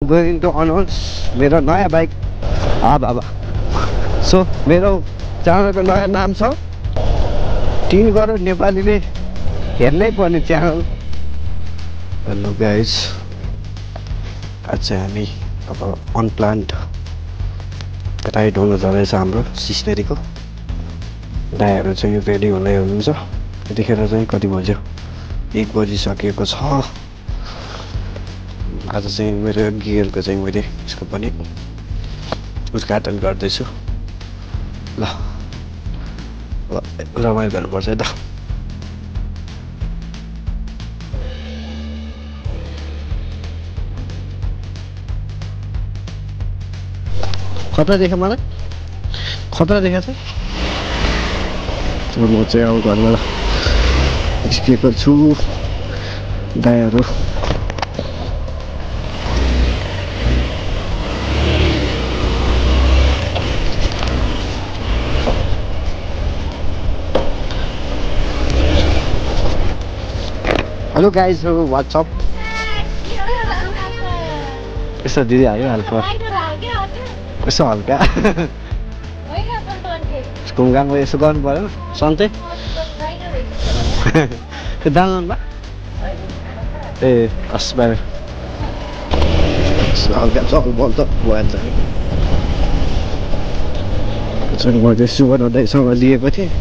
going to announce मेरो नयाँ bike बाबा सो मेरो च्यानलको नयाँ नाम छ 3 करोड नेपालीले हेर्नै पर्ने च्यानल। हेलो गाइज, आज चाहिँ हामी अब अनप्लान्ड राइड हुन जाँदैछ हाम्रो सिस्नेरीको। दाइहरू चाहिँ रेडी हुँदै हुनुहुन्छ। यतिखेर चाहिँ कति बज्यो? 1 बजिसकेको छ। आज चाहिँ मेरो गियरको चाहिँ मैले यसको पनि उद्घाटन गर्दैछु। ल रमाइलो गर्नुपर्छ है त। खतरा देख्यो मलाई, खतरा देखेको छ। म चाहिँ अब घरबाट निस्किएको छु। दाइहरू हेलो गाइज, व्हाट्सअप। यसो दिदी आयो हल्का, यसो हल्का घुमघामको यसो गर्नु पऱ्यो सन्चै। डाउन बा ए हस् बाहिर हल्का चल बल त भएछ। मैले सुवर्ण दाइसँग लिएको थिएँ।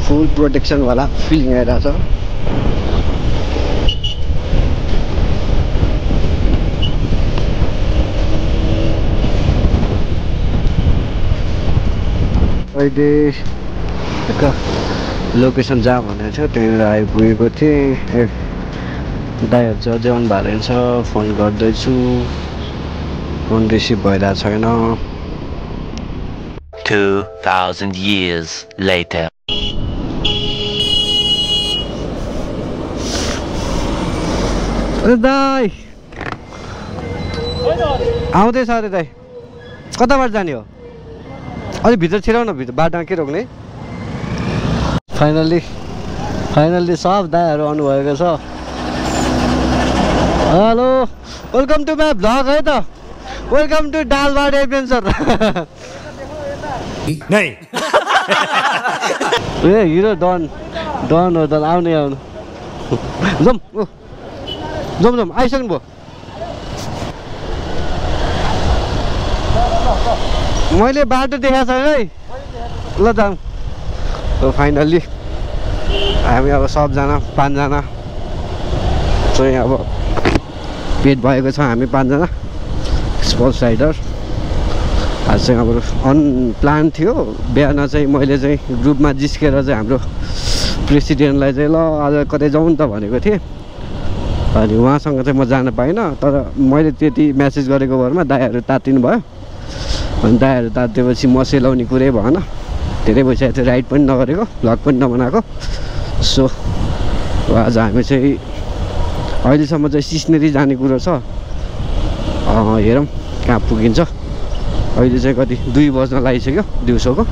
फुल प्रोटेक्सन वाला फिलिङ आइरहेको छ। अहिले लोकेसन जहाँ भनेको थियो त्यहाँनिर आइपुगेको थिएँ। दाइहरू चाहिँ अझै आउनु भएको रहेछ। फोन गर्दैछु, फोन रिसिभ भइरहेको छैन। 2000 years later. दाइ आउँदैछ अरे दाइ। कताबाट जाने हो? अलिक भित्र छिराउ न, भित्र बाटोमा के रोक्ने? फाइनल्ली सब दाइहरू आउनुभएको छ। Hello, welcome to my vlog है त। वेलकम टु डालबाट एडभेन्चर। ए हिरो डन हो त, आउनु जाउँ आइसक्नु भयो। मैले बाटो देखाएको छैन है। ल जाउँ। फाइनल्ली हामी अब सबजना 5 जना चाहिँ अब पेट भएको छ। हामी 5 जना स्पोर्ट्स राइडर। आज चाहिँ अब अनप्लान थियो। बिहान चाहिँ मैले चाहिँ ग्रुपमा जिस्केर चाहिँ हाम्रो प्रेसिडेन्टलाई चाहिँ ल आज कतै जाउँ त भनेको थिएँ। अनि उहाँसँग चाहिँ म जान पाइनँ। तर मैले त्यति म्यासेज गरेको भरमा दाइहरू तातिनु भयो। अनि दाइहरू तातेपछि म सेलाउने कुरै भएन। धेरै भइसकेको थियो राइड पनि नगरेको, भ्लग पनि नबनाएको। सो आज हामी चाहिँ अहिलेसम्म चाहिँ सिस्नेरी जाने कुरो छ। हेरौँ कहाँ पुगिन्छ। अहिले चाहिँ कति 2 बज्न लागिसक्यो दिउँसोको।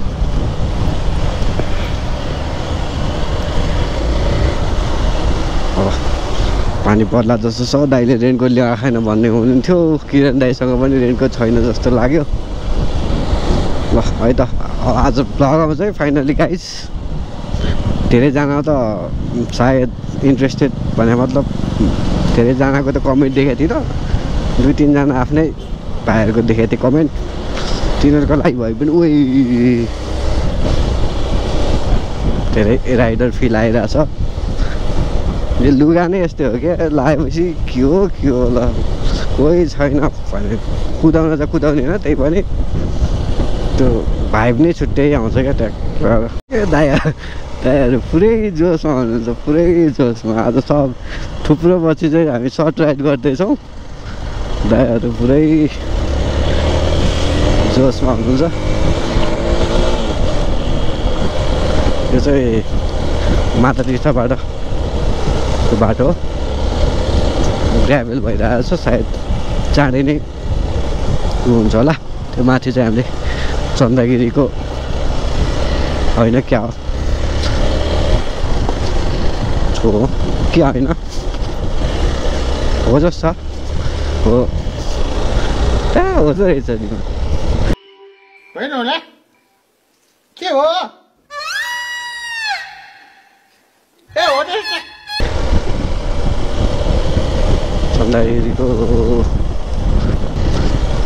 पानी पर्ला जस्तो छ। दाइले रेनकोट ल्याएर खाएन भन्ने हुनुहुन्थ्यो। किरण दाइसँग पनि रेनकोट छैन जस्तो लाग्यो। ल है त, आज भ्लगमा चाहिँ फाइनली गाइज धेरैजना त सायद इन्ट्रेस्टेड भने मतलब धेरैजनाको त कमेन्ट देखेको थिएँ त। 2-3 जना आफ्नै भाइहरूको देखेको थिएँ कमेन्ट। तिनीहरूको लागि भए पनि धेरै राइडर फिल आइरहेछ। यो लुगा नै यस्तै हो क्या, लगाएपछि के हो ल कोही छैन भने कुदाउन त कुदाउने होइन। त्यही पनि त्यो भाइब नै छुट्टै आउँछ क्या ट्याक। दाइहरू पुरै जोसमा हुनुहुन्छ, पुरै जोसमा। आज सब थुप्रो पछि चाहिँ हामी सर्ट राइड गर्दैछौँ। दाइहरू पुरै जोसमा हुनुहुन्छ। यो चाहिँ माता तीर्थबाट बाटो ग्राभेल भइरहेको छ। सायद चाँडै नै हुन्छ होला त्यो माथि चाहिँ हामीले चन्दागिरीको होइन क्या हो के होइन हो जस्तो हो हुँदो रहेछ नि होइन होला के हो ए हो चन्दागिरीको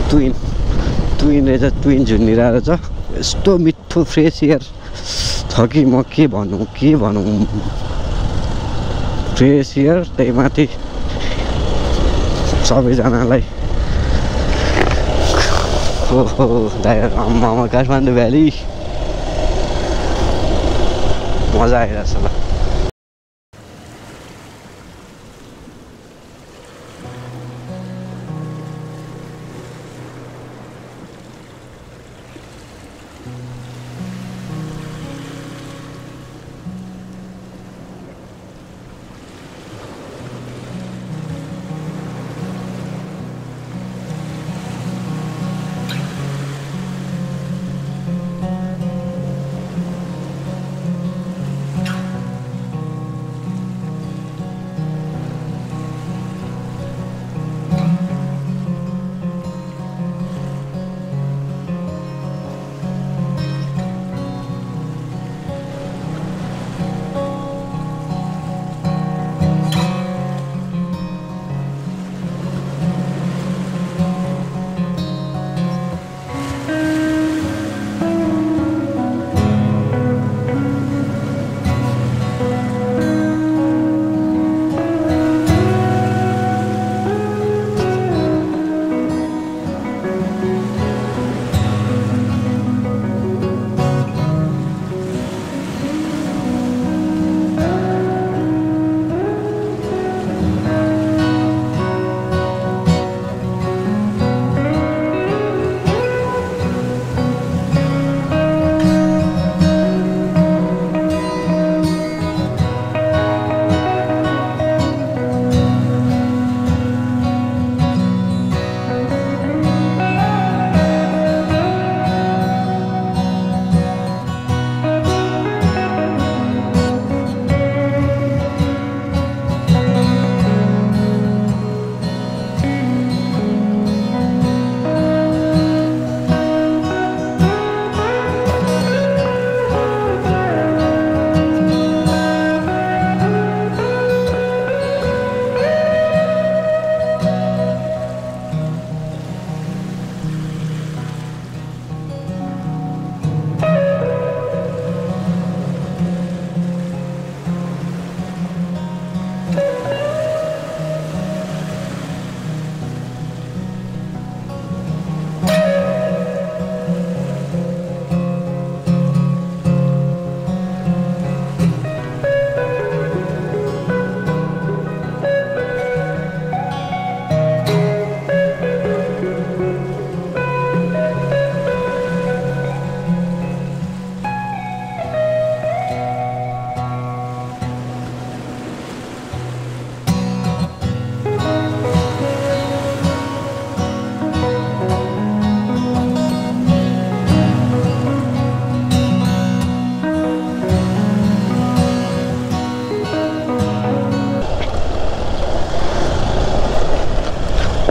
ट्विन रहेछ ट्विन झुन्डिरहेको छ यस्तो मिठो फ्रेस एयर छ कि म के भनौँ फ्रेस एयर त्यही माथि सबैजनालाई आम्मामा काठमाडौँ भ्याली मजा आइरहेछ ल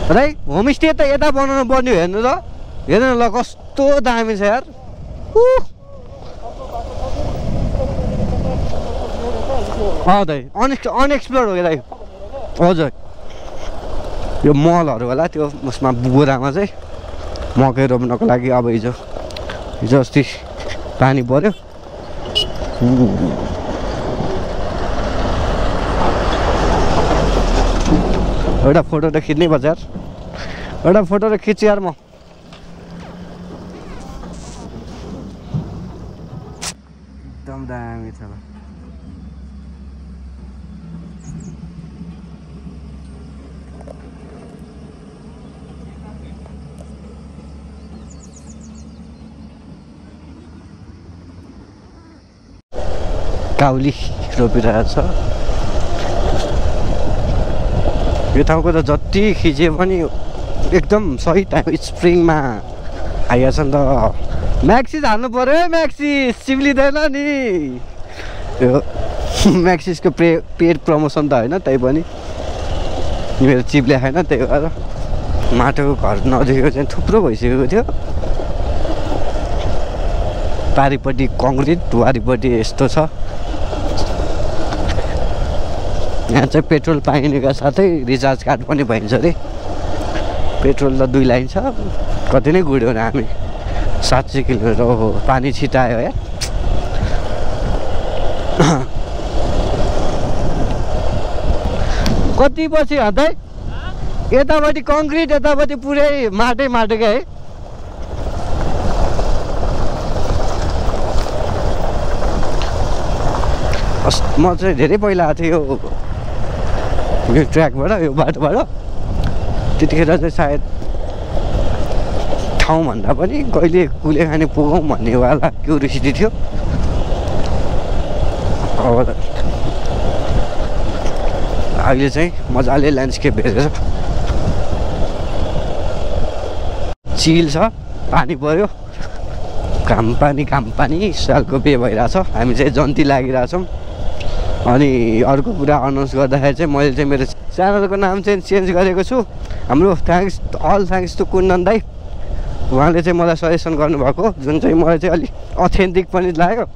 राई होमस्टे त यता बनाउनु पर्ने हेर्नु त हेर्नु ल कस्तो दामी छ यार दाइ अनएक्सप्लोर हो क्या दाइ हजुर यो मलहरू होला त्यो उसमा बोरामा चाहिँ मकै रोप्नको लागि अब हिजो अस्ति पानी पर्यो एउटा फोटो त खिच्नै पर्छ यार एउटा फोटो त खिच्छु यार म एकदम दामी छ ल काउली रोपिरहेको छ यो ठाउँको त जति खिचे पनि एकदम सही टाइम स्प्रिङमा आइहाल्छ नि त। म्याक्सिस हाल्नु पऱ्यो है, म्याक्सिस चिप्लिँदैन नि यो म्याक्सिसको पेड प्रमोसन त होइन, त्यही पनि मेरो चिप्ले छैन, त्यही भएर माटोको घर नजिकको चाहिँ थुप्रो भइसकेको थियो। पारिपट्टि कङ्क्रिट, वारिपट्टि यस्तो छ। यहाँ चाहिँ पेट्रोल पाइनेका साथै रिचार्ज कार्ड पनि पाइन्छ अरे। पेट्रोल त 2 लाइन छ, कति नै गुड्यो भने हामी 700 किलोमिटर। ओहो पानी छिटायो या कति पछि हदै यतापट्टि कङ्क्रिट यतापट्टि पुरै माटै माटो क्या है। म चाहिँ धेरै पहिला आएको थिएँ यो ट्र्याकबाट, यो बाटोबाट। त्यतिखेर चाहिँ सायद ठाउँभन्दा पनि कहिले कुलेखानी पुगौँ भन्नेवाला क्युरियोसिटी थियो। अब अहिले चाहिँ मजाले ल्यान्डस्केप हेरेर चिल छ, पानी पऱ्यो, घाम पानी सालको पे भइरहेछ। हामी चाहिँ जन्ती लागिरहेछौँ। अनि अर्को कुरा अनाउन्स गर्दाखेरि चाहिँ मैले चाहिँ मेरो च्यानलको नाम चाहिँ चेन्ज गरेको छु। हाम्रो अल थ्याङ्क्स टु कुन्दन दाई, उहाँले चाहिँ मलाई सजेसन गर्नुभएको, जुन चाहिँ मलाई चाहिँ अलिक अथेन्टिक पनि लाग्यो।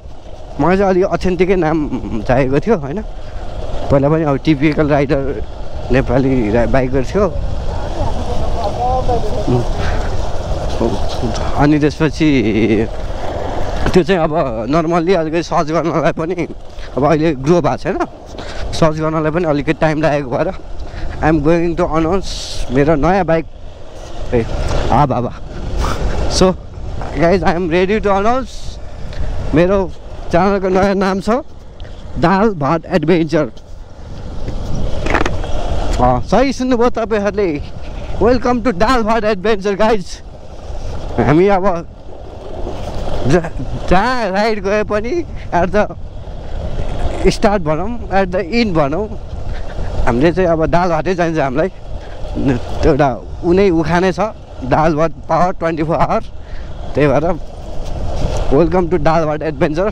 मलाई चाहिँ अलिक अथेन्टिकै नाम चाहिएको थियो होइन। पहिला पनि अब टिपिकल राइडर नेपाली बाइकर थियो। अनि त्यसपछि त्यो चाहिँ अब नर्मल्ली अलिकति सर्च गर्नलाई पनि अब अहिले ग्रो भएको छैन, सर्च गर्नलाई पनि अलिकति टाइम लागेको भएर I am going to announce मेरो नयाँ बाइक बाबा। So guys I am ready to announce मेरो च्यानलको नयाँ नाम छ दाल भात एडभेन्चर। सही सुन्नुभयो तपाईँहरूले, वेलकम टु दाल भात एडभेन्चर गाइज। हामी अब जहाँ राइड गए पनि एट द स्टार्ट भनौँ, एट द इन्ड भनौँ, हामीले चाहिँ अब दाल भातै चाहिन्छ हामीलाई। एउटा उनै उखानै छ, दाल भात पावर 24 आवर। त्यही भएर वेलकम टु दाल भात एडभेन्चर।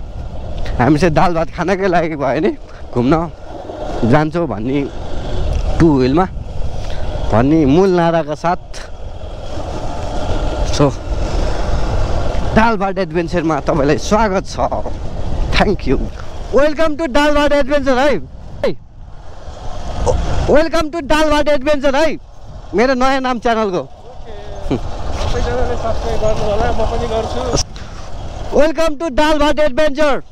हामी चाहिँ दाल भात खानकै लागि भयो नि घुम्न जान्छौँ भन्ने 2 व्हिलमा भन्ने मूल नाराका साथ। सो दाल भात एडभेन्चरमा तपाईँलाई स्वागत छ। Thank you. वेलकम टु दाल भात एडभेन्चर है, वेलकम टु दाल भात एडभेन्चर है, मेरो नयाँ नाम च्यानलको। वेलकम टु दाल भात एडभेन्चर।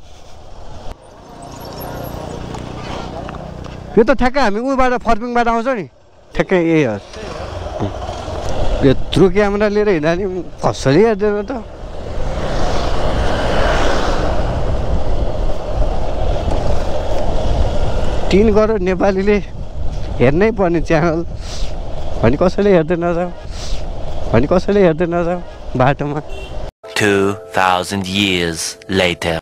यो त ठ्याक्कै हामी उबाट फर्पिङबाट आउँछ नि, ठ्याक्कै यही हो। यत्रो क्यामेरा लिएर हिँड्दा नि कसरी हेर्दैन त। तीन करोड नेपालीले हेर्नै पर्ने च्यानल भने कसैले हेर्दैन जाऊ, भने कसैले हेर्दैन जाऊ बाटोमा। 2000 years later.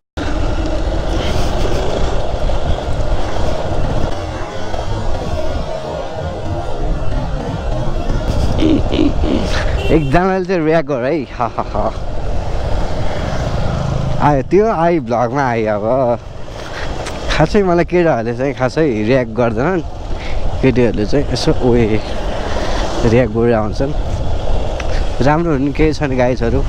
एकजनाले चाहिँ रियाक्ट गर है, आयो त्यो आई भ्लगमा आयो। अब खासै मलाई केटाहरूले चाहिँ खासै रियाक्ट गर्दैनन्, केटीहरूले चाहिँ यसो रियाक्ट गरेर आउँछन्। राम्रो हुने केही छन् गाइजहरू।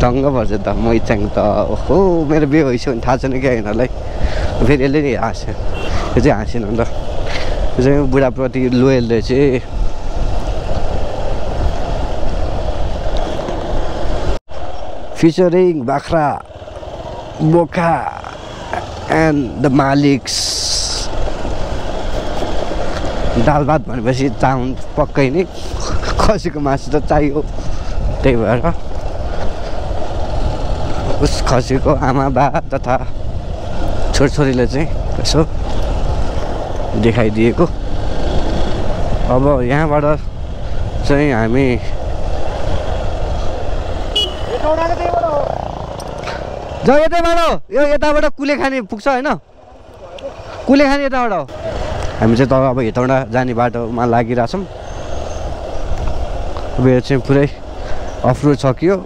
दङ्ग पर्छ त मैचाङ त। ओहो मेरो बिहे भइसक्यो भने थाहा छैन क्या यिनीहरूलाई। फेरि यसले नि हाँस्यो, यो चाहिँ हाँसेन अन्त। यो चाहिँ बुढाप्रति लोयलले चाहिँ फिचरिङ बाख्रा बोका एन्ड द मालिक्स। दाल भात भनेपछि चाउन पक्कै नै खसीको मासु त चाहियो। त्यही भएर उस खसीको आमा बा तथा छोरछोरीले चाहिँ यसो देखाइदिएको। अब यहाँबाट चाहिँ हामी जाऊ यतैबाट यो यताबाट कुलेखानी पुग्छ होइन कुलेखानी यताबाट हो हामी चाहिँ तल अब हेटौँडा जाने बाटोमा लागिरहेछौँ अब यो चाहिँ पुरै अफरोड सकियो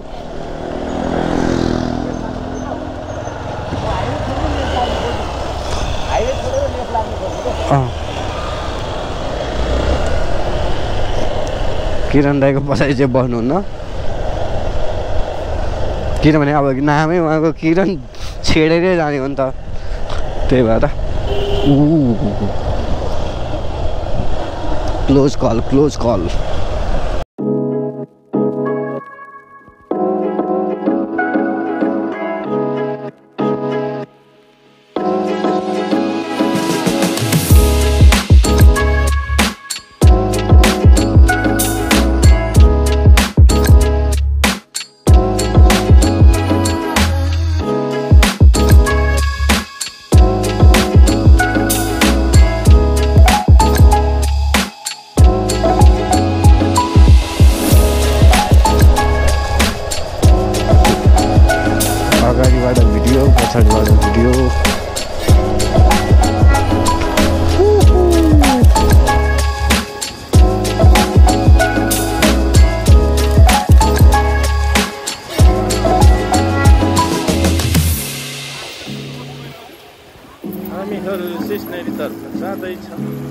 किरण दाईको पछाडि चाहिँ बस्नुहुन्न किनभने अब नामै उहाँको किरण छेडेरै जाने हो नि त त्यही भएर क्लोज कल अगाडिबाट भिडियो पछाडिबाट भिडियो हामीहरू सिस्नेरीतर्फ जाँदैछौँ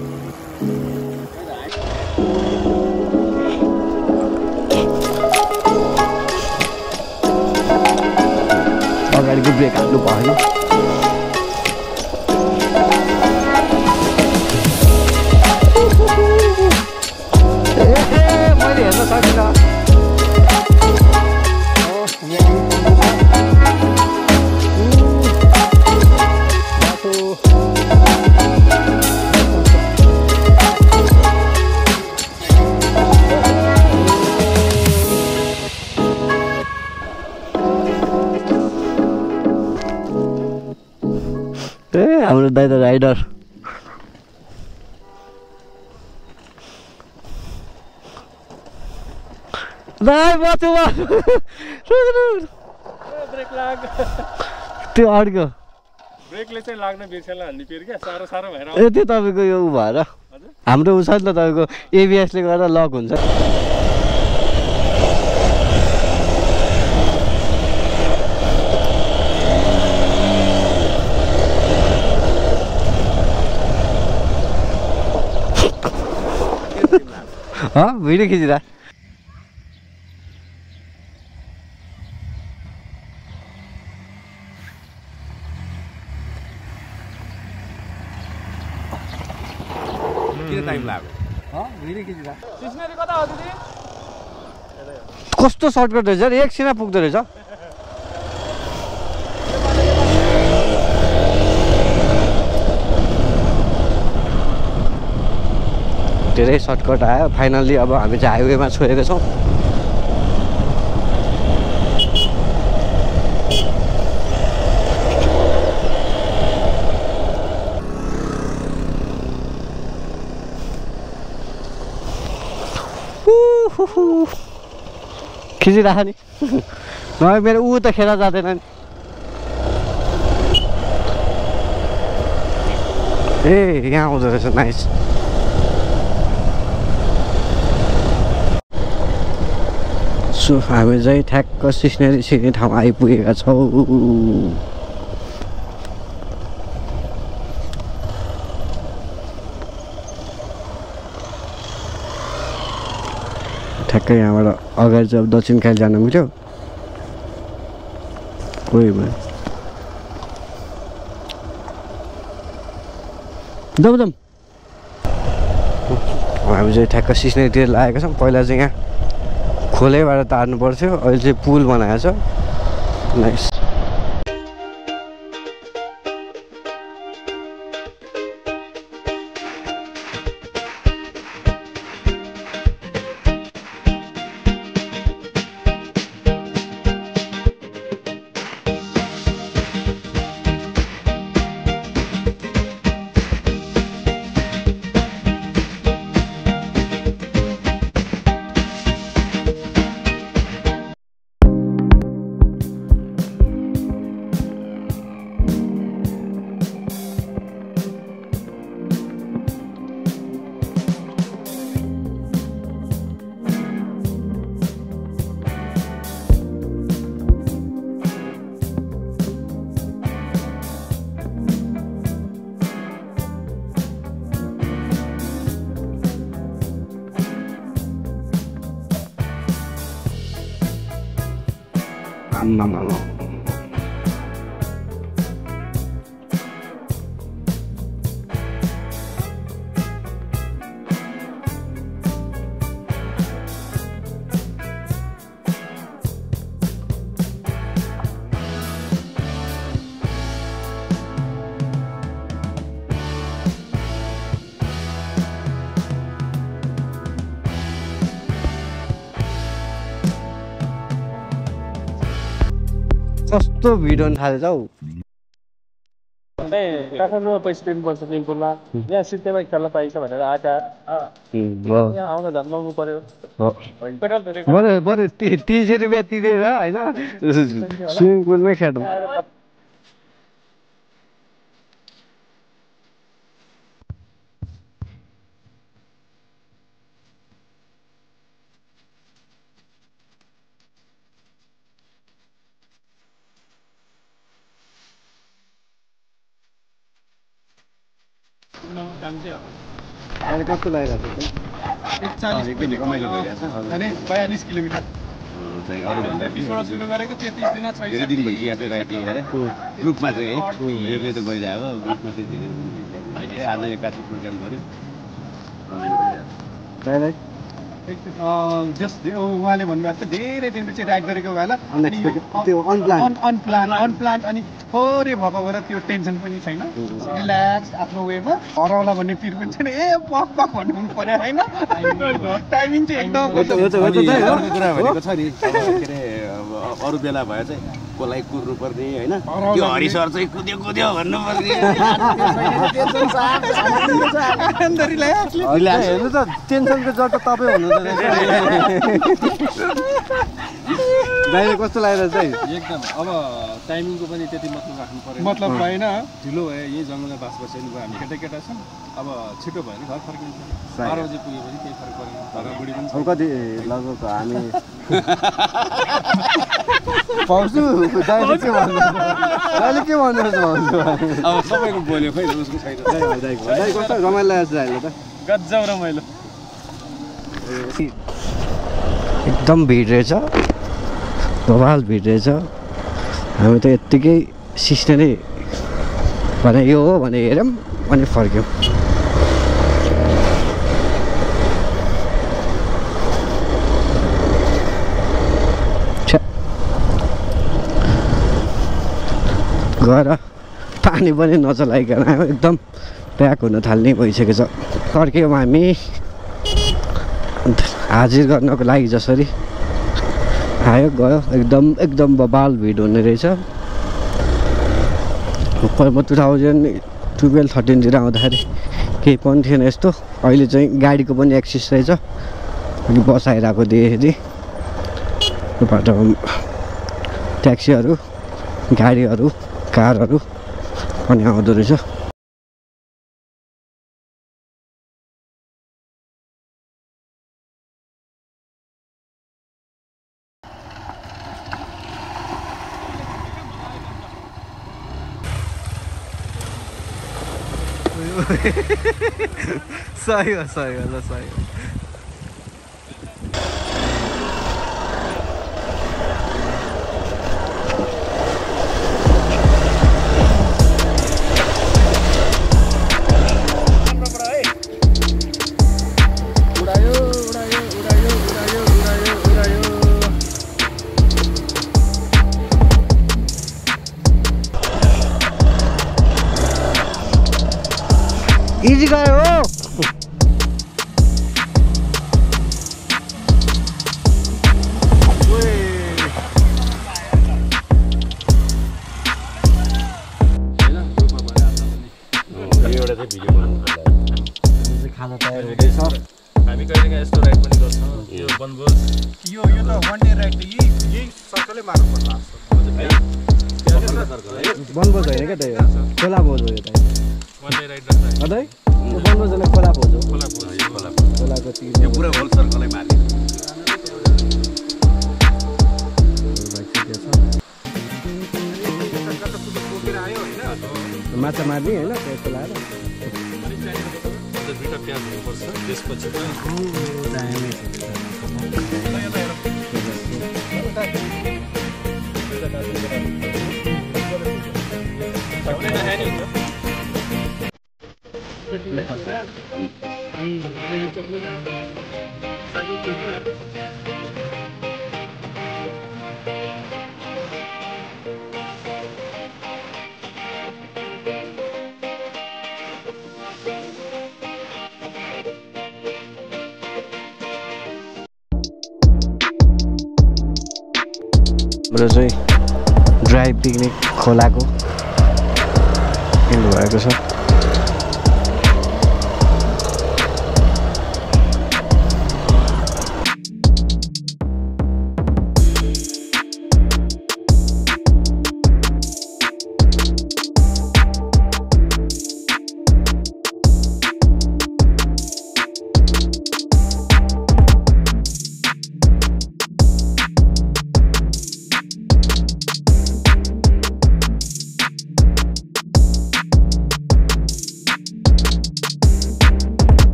अगाडिको ब्रेक हाल्नु भयो मैले हेर्न सकिनँ हाम्रो दाइ त राइडर दाइ बच्छु ब्रेक लाग त्यो अड्क्यो ब्रेकले चाहिँ लाग्न बिर्सेला हान्ने फेरि क्या साह्रो भएर ए त्यो तपाईँको यो उ भएर हाम्रो उ छ नि त तपाईँको एबिएसले गर्दा लक हुन्छ भिडियो खिचिँदा कस्तो सर्टकट रहेछ एकछिनमा पुग्दो रहेछ धेरै सर्टकट आयो फाइनल्ली अब हामी चाहिँ हाइवेमा छोडेको छौँ खिचिराख नि नभए मेरो ऊ त खेर जाँदैन नि ए यहाँ आउँदो रहेछ नाइस सो हामी चाहिँ ठ्याक्क सिस्नेरी छिर्ने ठाउँमा आइपुगेका छौँ ठ्याक्कै यहाँबाट अगाडि चाहिँ दक्षिण खाली जानु मिल्यो कोही भयो जाउँ हामी चाहिँ ठ्याक्क सिस्नेरीतिर लागेका छौँ पहिला चाहिँ यहाँ खोलेबाट तार्नु पर्थ्यो अहिले चाहिँ पुल बनाएको छ नाइस आम्मामा कस्तो भिड हुन थालेछ हौ काठमाडौँमा पैसा दिनुपर्छ लिङ्कुला यहाँ सित्तैमा खेल्न पाइन्छ भनेर आँखा यहाँ आउन झन् लाउनु पर्यो बरु 30 रुपियाँ तिरेर होइन स्विमिङ पुलमै खेल्नु अहिले कस्तो लागिरहेको छ 42 किलोमिटर ग्रुपमा चाहिँ है यो त गइरहेको ग्रुपमा चाहिँ धेरै आज एकासी प्रोग्राम गऱ्यो उहाँले भन्नुभएको छ धेरै दिनपछि राइड गरेको होला त्यो अनप्लान अनि थोरै भएको भएर त्यो टेन्सन पनि छैन रिल्याक्स आफ्नो वेमा हराउला भन्ने पिर पनि छैन पक पक भन्नु पर्यो होइन टाइमिङ चाहिँ एकदम कुरा भनेको छ नि के अरे अरू बेला भए चाहिँ कसलाई कुर्नु पर्ने होइन त्यो हरि सर चाहिँ कुद्यो भन्नु पर्ने हेर्नु त टेन्सनको जड त तपाईँ हुनुहुन्छ दाइले कस्तो लागिरहेछ है एकदम अब टाइमिङको पनि त्यति मतलब राख्नु पर्यो मतलब भएन ढिलो भयो यही जङ्गलमा बास बसेको हामी केटा छौँ अब छिटो भयो भने घर फर्किन्छ 12 बजी पुग्यो भने केही फरक परेन घर बुढी पनि अब कति लगभग हामी पाउँछु दाइले के भन्नुहुन्छ अब सबैको बोल्यो खै उसको छैन दाइ कस्तो रमाइलो लागेको छ अहिले त गजब रमाइलो एकदम भिड रहेछ बवाल भिड रहेछ हामी त यत्तिकै सिस्टरै भने यो हो भने हेऱ्यौँ अनि फर्क्यौँ गएर पानी पनि नचलाइकन एकदम प्याक हुन थाल्ने भइसकेको छ फर्क्यौँ हामी हाजिर गर्नको लागि जसरी आयो गयो एकदम बबाल भिड हुने रहेछ 2012-13तिर आउँदाखेरि केही पनि थिएन यस्तो अहिले चाहिँ गाडीको पनि एक्सिस रहेछ बस आइरहेको देखेँ त्यो बाटोमा ट्याक्सीहरू गाडीहरू कारहरू पनि आउँदो रहेछ सही हो इजी गयो हो खाना तयार हुँदैछ हामी कहिलेकाहीँ यस्तो राइड पनि गर्छौँ यो वनभोज यो त वान डे राइड यही सर्कलै मार्नु पर्ला वनभोज होइन क्या त्यही खोला भोज हो यो त वान डे राइड गर्छ अझै वनभोज होइन खोला भोज हो खोलाको यो पुरा होल सर्कलै मार्ने माछा मार्ने होइन त्यसको लाएर दुईटा प्याज हुनुपर्छ त्यसपछि हाम्रो चाहिँ ड्राई पिकनिक खोलाको एन्ड भएको छ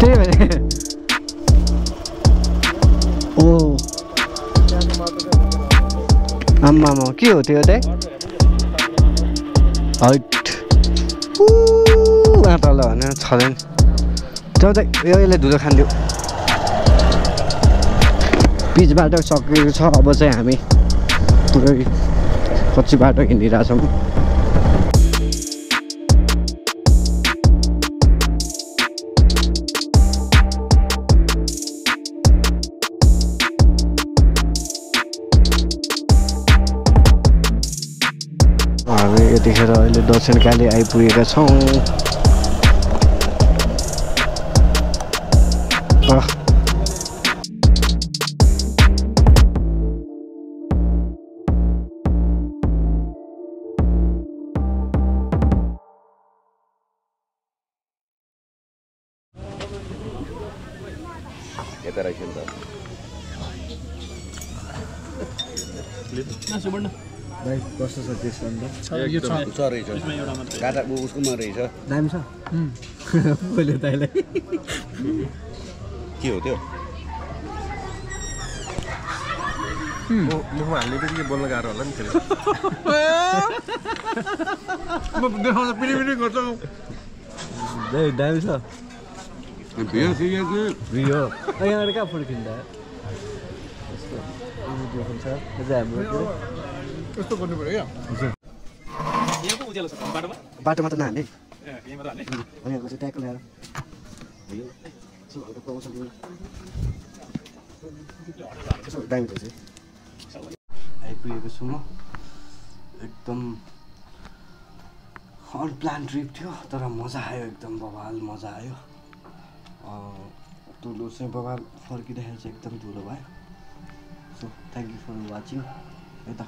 त्यही भएर ओ आम्मामा के हो त्यो चाहिँ हैट यहाँ तल भने छँदैन त्यो चाहिँ यसले धुलो खान्थ्यो पिच बाटो सकेको छ अब चाहिँ हामी पुरै कच्ची बाटो हिँडिरहेछौँ हामी यतिखेर अहिले दक्षिणकाली आइपुगेका छौँ यता रहेछ नि त भाइ कस्तो छ त्यसको अन्त छ रहेछ काटा उसकोमा रहेछ दामी छ मैले दाइलाई के हो त्यो मुखमा हाल्ने बित्तिकै बोल्न गाह्रो होला नि फेरि म देखाउँदा पिरिपिरि गर्छ दामी छ भिडियो भिडियो यहाँबाट कहाँ फोटो खिच्दा हाम्रो कस्तो गर्नु पर्यो बाटोमा त नहाल्ने यहाँको चाहिँ ट्याकल ल्याएर दामी रहेछ आइपुगेको छु म एकदम अनप्लान ट्रिप थियो तर मजा आयो एकदम बवाल मजा आयो धुलो चाहिँ बवाल फर्किँदाखेरि चाहिँ एकदम धुलो भयो so thank you for watching है त